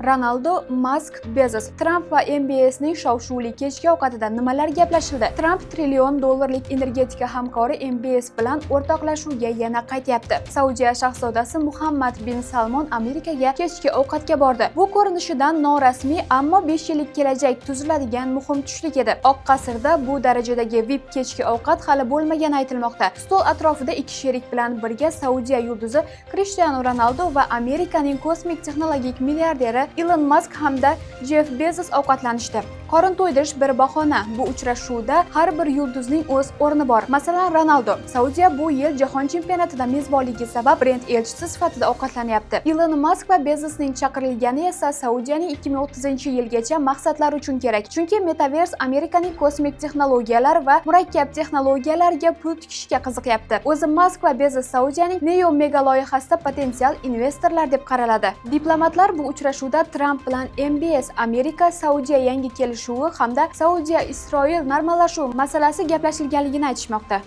Ronaldo, Mask, Bezos, Tramp va MBSning shov-shuvli kechki ovqatida nimalar gaplashildi? Tramp trillion dollarlik energetika hamkori MBS bilan o'rtoqlashuvga yana qaytyapti. Saudiya shahzodasi Muhammad bin Salmon Amerikaga kechki ovqatga bordi. Bu ko'rinishidan norasmiy, ammo 5 yillik kelajak tuziladigan muhim tushlik edi. Oq qasrda bu darajadagi VIP kechki ovqat hali bo'lmagani aytilmoqda. Stol atrofida ikki sherik bilan birga Saudiya yulduzi Krishtianu Ronaldo va Amerikaning kosmik texnologik milliarderi Ilon Mask hamda Jeff Bezos ovqatlanishdi. Qorin to'ydirish bir bahona. Bu uchrashuvda har bir yulduzning o'z o'rni bor. Masalan, Ronaldo Saudiya bu yil jahon chempionatida mezbonligi sabab brend elchisi sifatida ovqatlanyapti. Ilon Mask va Bezosning chaqirilgani esa Saudiyaning 2030-yilgacha maqsadlari uchun kerak. Chunki Metaverse, Amerikaning kosmik texnologiyalar va murakkab texnologiyalarga pul tikishga qiziqyapti. O'zi Mask va Bezos Saudiyaning Neo mega loyihasida potensial investorlar deb qaraladi. Diplomatlar bu uchrashuvda Tramp bilan MBS, Amerika Saudiya yangi kelishuvi hamda Saudiya Isroil normallashuv masalasi gaplashilganligini aytishmoqda.